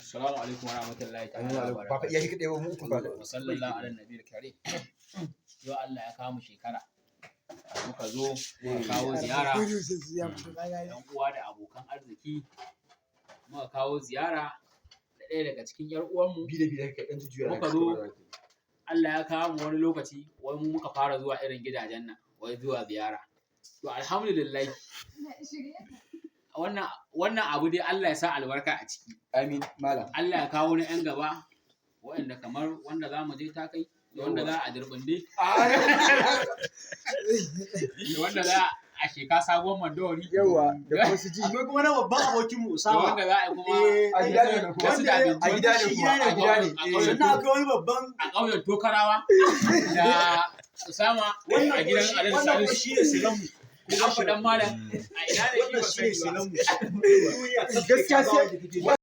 Assalamu alaikum wa rahmatullahi Amin ta'ala wa alaikum. Ba fa iya shi kaɗai ba, mu uku ba. Wa sallallahu ala nabiyil karim. Yau Allah ya kawo mu shekara. Muka zo muka kawo ziyara, yan uwa da abokan arziki. Muka kawo ziyara da ɗaya daga cikin 'yar uwanmu. Bi da bi da kai ɗan jujjuya. Muka zo, Allah ya kawo mu wani lokaci, wai mu muka fara zuwa irin gidajen nan, wai zuwa ziyara. To, alhamdulillah, wannan abu dai Allah ya sa albarka a ciki. Amin, malam. Allah ya kawo na 'yan gaba, waɗanda kamar wanda za mu je ta kai da wanda za a dirbinde da wanda za a sheka sabuwar mandawari. Yawa, da kuma su ji. Akwai kuma na babban abokin mu da Usama. wanda za a yi kuma A gida ne kuma. Wasu da abinci. A gida ne kuma. A gida ne. A ƙauyen Sannan akwai wani babban a ƙauyen Tokarawa da Usama wannan a gidan Alhaji wannan kuma Salisu shi ne silanmu. da Abba Dan Malam a ina ne Wannan shi shi ne ban sani ba. silanmu. Gaskiya sai